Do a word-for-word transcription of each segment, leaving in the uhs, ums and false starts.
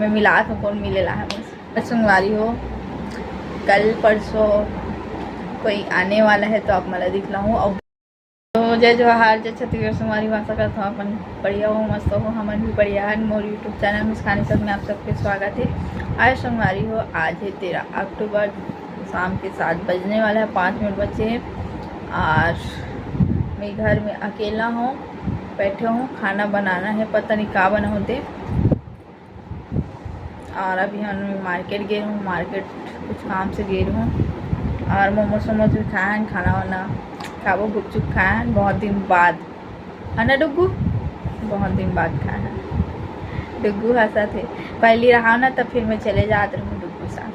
मैं मिलात हूँ, कौन मिले ला है बस। बस संगवारी हो, कल परसों कोई आने वाला है तो आप मन ला दिखलाहूँ। और तो जय जोहार, जय छत्तीसगढ़ संगवारी हो। आशा करत हूँ अपन बढ़िया हो, मस्त हो। हमन भी बढ़िया हन। मोर YouTube चैनल मुस्कानी सब में आप सबके स्वागत है। आज संगवारी हो, आज है तेरह अक्टूबर, शाम के सात बजने वाला है, पाँच मिनट बचे हैं। और मैं घर में अकेला हूँ, बैठे हूँ, खाना बनाना है, पता नहीं का बना होते। और अभी हम मार्केट गे रहूँ, मार्केट कुछ काम से गे रहूँ। और मोमोज सोमोज भी खाए हैं, खाना वाना खाबो, गुपचुप खाए हैं बहुत दिन बाद, है ना डुग्गू? बहुत दिन बाद खाए हैं। डुग्गू हंसत हे, पहली रहा ना तब फिर मैं चले जात रहूँ डुग्गू साथ।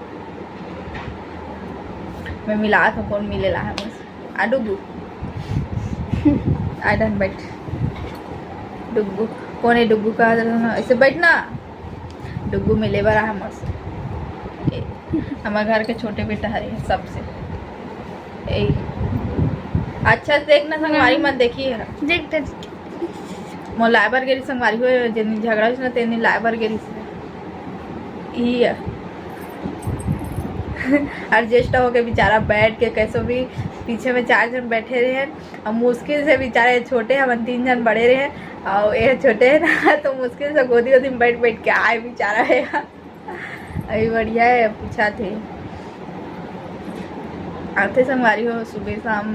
मैं मिलात हूँ, कौन मिले ला है बस। आ डुग्गू, आ डन बैठ। डुग्गू, कौन है डुग्गू का? ऐसे बैठ ना। डुग्गू मिले बर आ हमर से। ए, हमर घर के छोटे बेटा हरे सबसे। ए, अच्छा से देख ना संगवारी मन, देखी है। देख, देख। मोर लाए बर गेरी संगवारी हो, जेन झगड़ा होइस ना, तेन लाए बर गेरी से। यही है। और ज्येष्ठ होके बेचारा बैठ के कैसे भी पीछे में चार जन बैठे रहे हैं। अब मुश्किल से बेचारे छोटे, हमन तीन जन बड़े रहे, और ये छोटे है ना, तो मुश्किल से गोदी गोदी में बैठ बैठ के आए बेचारा है। अभी बढ़िया है, पूछा थे आते संगवारी हो, सुबह शाम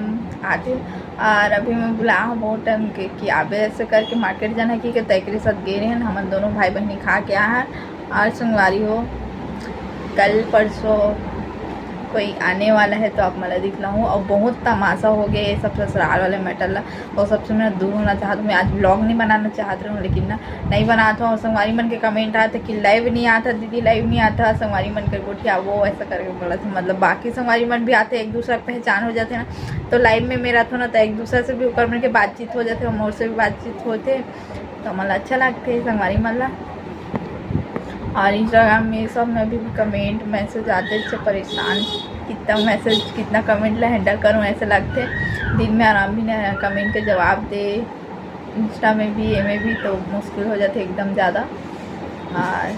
आते। और अभी मैं बुला हूँ बहुत टाइम के कि आबे ऐसे करके मार्केट जाना कि, कि तैकरे साथ गए रहे, हमन दोनों भाई बहनी खा के आ हैं। और संगवारी हो, कल परसों कोई आने वाला है तो आप मन ला दिखलाहूँ। और बहुत तमाशा हो गया ये सब ससुराल वाले मैटर ला, और सबसे मैं दूर होना चाहत हूँ। मैं आज व्लॉग नहीं बनाना चाहत रहूँ, लेकिन ना नहीं बनात हूँ। और संगवारी मन के कमेंट आते कि लाइव नहीं आता दीदी, लाइव नहीं आता, संगवारी मन के गोठिया वो ऐसा करके बोला था। मतलब बाकी संगवारी मन भी आते, एक दूसरा के पहचान हो जाते ना, तो लाइव में मेरा था ना, तो एक दूसरा से भी ओकर मन के बातचीत हो जाते, मोर से भी बातचीत होते, तो हमन ला अच्छा लगते संगवारी मन ला। और इंस्टाग्राम में सब में भी कमेंट मैसेज आते, अच्छे परेशान, कितना मैसेज कितना कमेंट ला हैंडल करूँ ऐसे लगते। दिन में आराम भी नहीं, कमेंट के जवाब दे, इंस्टा में भी, एमे भी तो मुश्किल हो जाते एकदम ज़्यादा। आज,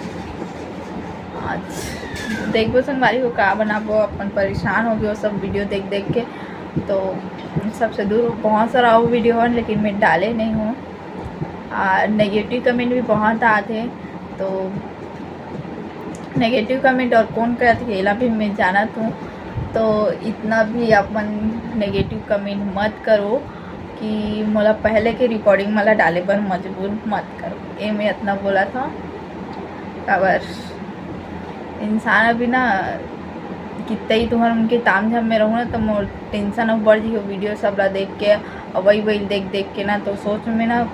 आज देखबो संगवारी हो का बनाबो, अपन परेशान हो गए सब वीडियो देख देख के। तो सबसे दूर बहुत सारा और वीडियो है, लेकिन मैं डाले नहीं हूँ। और नेगेटिव कमेंट भी बहुत आते, तो नेगेटिव कमेंट और कौन करत हे, एला भी मैं जानत हूँ। तो इतना भी अपन नेगेटिव कमेंट मत करो कि मोला पहले के रिकॉर्डिंग मोला डाले बर मजबूर मत करो, ये मैं इतना बोला था। काबर इंसान अभी ना कितना ही तुहर उनके ताम झाम में रहूँ ना, तो मोर टेंशन अब बढ़ जी हो वीडियो सब ला देख के, और वही वही देख देख के ना, तो सोच में ना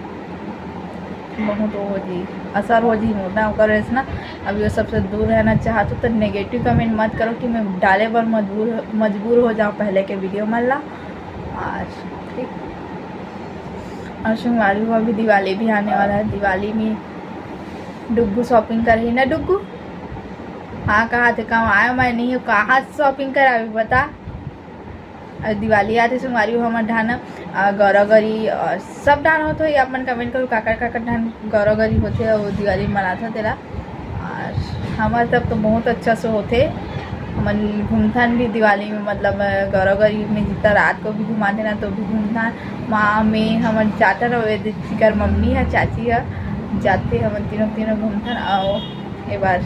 बहुत वो हो जी, असर हो जी मोर ना, ओकर वजह से ना अभी वो सबसे दूर रहना चाहत हूँ। तो नेगेटिव कमेंट मत करो कि मैं डाले बर मजबूर, मजबूर हो जाऊँ पहले के वीडियो मन ला। आज ठीक, और संगवारी हो, अभी दिवाली भी आने वाला है। दिवाली में डुग्गू शॉपिंग करही ना डुग्गू? हाँ, कहा थे कमाए मैं नहीं हूँ, कहाँ से शॉपिंग करावे बता? अउ दिवाली आथे संगवारी हो, हमर ढाना, अ, गौरा गौरी, अ, सब ढान होत होही। आप मन कमेंट करो, काकर काकर ढान गौरा गौरी होथे अउ दिवाली मनाथन तेला। अउ हमर तरफ तो बहुत अच्छा से होथे, हमन घूमथन भी दिवाली में, मतलब, अ, गौरा गौरी में जितना रात को भी घुमाथे ना, तो भी घूमथन। माँ, मैं, हमन जाथन, अउ एदे जेकर मम्मी ह, चाची ह, जाथे, हमन तीनों, तीनों घूमथन। अउ ए बार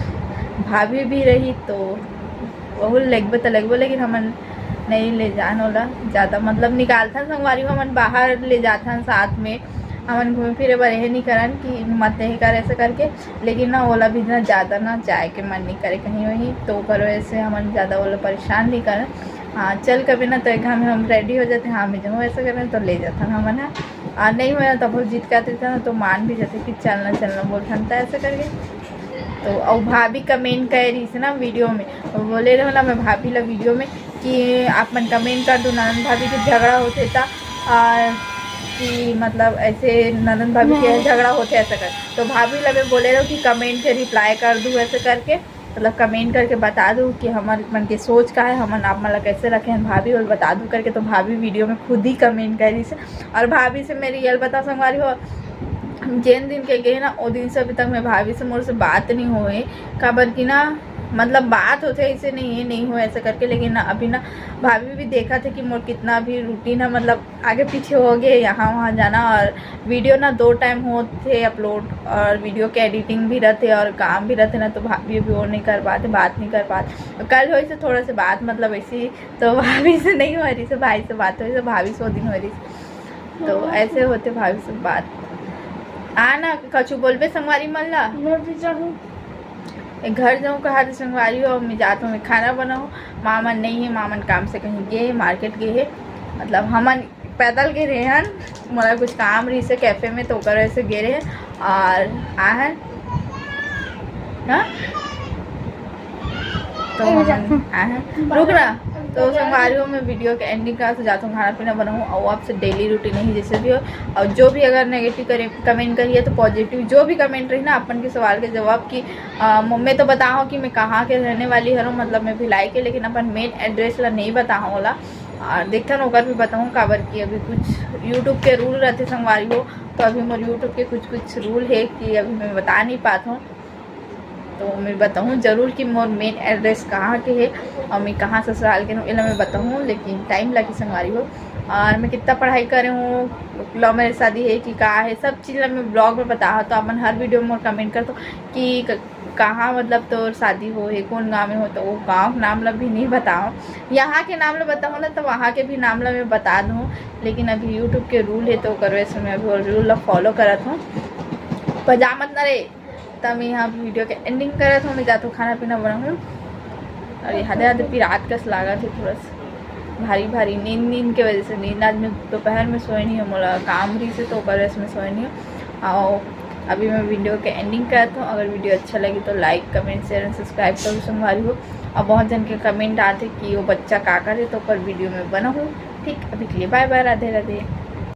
भाभी भी रही, तो ओहू ल लेगबे त लेगबो, लेकिन हमन नहीं ले जान ओला ज़्यादा, मतलब निकालथन संगवारी हो, हमन बाहर ले जाथन साथ में, हमन घूमे फिरे बर एहे नहीं करन कि मत एहे कर ऐसे करके, लेकिन ना ओला भी ना ज़्यादा ना जाए के मन नहीं करे कहीं वहीं, तो ओकर वजह से हमन ज़्यादा ओला परेशान नहीं करन। हाँ, चल कभी ना तो एक हम, हम रेडी हो जाते, हाँ मैं जाऊँ ऐसे करन तो ले जाथन हमन ह, और नहीं हो तो बहुत जिद करते थे ना, तो मान भी जाते कि चलना चलना बोलथन त ऐसे करके। तो अउ भाभी कमेंट करे रहिस ना वीडियो में, तो बोले रहो ना मैं भाभी ला वीडियो में कि आप मन कमेंट कर दो, ननद भाभी के झगड़ा होथे त, आ, कि मतलब ऐसे ननद भाभी के झगड़ा होथे ऐसा कर, तो भाभी ला मैं बोले रहो कि कमेंट के रिप्लाई कर दो ऐसे करके, मतलब कमेंट करके बता दो कि हमर मन के सोच का है, हमन आप मन ला कैसे रखे हैं भाभी, और बता दो करके। तो भाभी वीडियो में खुद ही कमेंट करे रहिस। और भाभी से मैं रियल बता संगवारी हो, जेन दिन के गे ना, ओ दिन से अभी तक मैं भाभी से, मोर से बात नहीं होए। काबर कि ना, मतलब, बात होथे, ऐसे नहीं है, नहीं हो ऐसा करके, लेकिन ना, अभी ना, भाभी भी देखा थे कि मोर कितना भी रूटीन है, मतलब, आगे पीछे हो गए, यहाँ वहाँ जाना, और वीडियो ना दो टाइम होते अपलोड, और वीडियो के एडिटिंग भी रहते और काम भी रहते ना, तो भाभी भी वो नहीं कर पाते, बात नहीं कर पाते। कल होइस थोड़ा से बात, मतलब, ऐसी, तो भाभी से नहीं हो रही से, भाई से बात होइस, भाभी से वो दिन हो रही से, तो ऐसे होते भाभी से बात। आ ना, कछु बोलबे संगवारी मन ला। मैं भी जाऊँ। ए, घर जाऊँ कहा तो संगवारी हो, मैं जात हूँ, मैं खाना बनाऊँ। माँ मन नहीं है, माँ मन काम से कहीं गए, मार्केट गए है, मतलब, हमन पैदल गए रहे हन, मोला कुछ काम रही से कैफे में, तो ओकर वजह से गए रहे हन। और आ है, हाँ? तो ए, जा। हमन आ है, रुक ना। तो संगवारी हो, मैं वीडियो के एंडिंग करा से जात हूँ, खाना पीना बनाऊँ और आपसे डेली रूटीन ही जैसे भी हो। और जो भी अगर नेगेटिव करे, कमेंट करिए, तो पॉजिटिव जो भी कमेंट रही ना, अपन के सवाल के जवाब की, अ, मैं तो बताऊँ कि मैं कहाँ के रहने वाली हूँ, मतलब, मैं भिलाई के, लेकिन अपन मेन एड्रेस ला नहीं बताऊँ ओला। और देखथन ओकर भी बताऊँ, काबर कि अभी कुछ यूट्यूब के रूल रहते संगवारी हो, तो अभी मोर यूट्यूब के कुछ कुछ रूल है कि अभी मैं बता नहीं पात हूँ। तो मैं बताऊँ जरूर कि मोर मेन एड्रेस कहाँ के है और मैं कहाँ ससुराल के हूँ, एला मैं बताऊँ, लेकिन टाइम लगी संगवारी हो। और मैं कितना पढ़ाई करे हूँ, लव मैरिज शादी है कि का है, सब चीज़ ला मैं ब्लॉग में बताओ। तो अपन हर वीडियो में मोर कमेंट कर दो कि क-, कहाँ, मतलब, तोर शादी हो है, कौन गाँव में हो, तो वो गाँव के नाम ला भी नहीं बताओ। यहाँ के नाम ला बताओ ना, तो वहाँ के भी नाम ला मैं बता दूँ, लेकिन अभी यूट्यूब के रूल है, तो ओकर वजह से मैं अभी रूल ला फॉलो करत हूँ। पजामत ना रे, तब मैं यहाँ वीडियो के एंडिंग करत हूँ, मैं जात हूँ खाना पीना बनाऊँ। और यहाँ दे, यहाँ दे पिरात कस लागत है थोड़ा सा, भारी भारी नींद, नींद के वजह से नींद, आज मैं दोपहर में सोए नहीं हूँ, मोला काम रही से, तो ओकर वजह से मैं सोए नहीं हूँ। और अभी मैं वीडियो के एंडिंग करत हूँ। अगर वीडियो अच्छा लगी तो लाइक, कमेंट, शेयर एंड सब्सक्राइब करूँ संगवारी हो। और बहुत जन के कमेंट आते कि वो बच्चा का करे, तो ओकर वीडियो में बनाऊँ। ठीक, अभी के लिए बाय बाय, राधे राधे।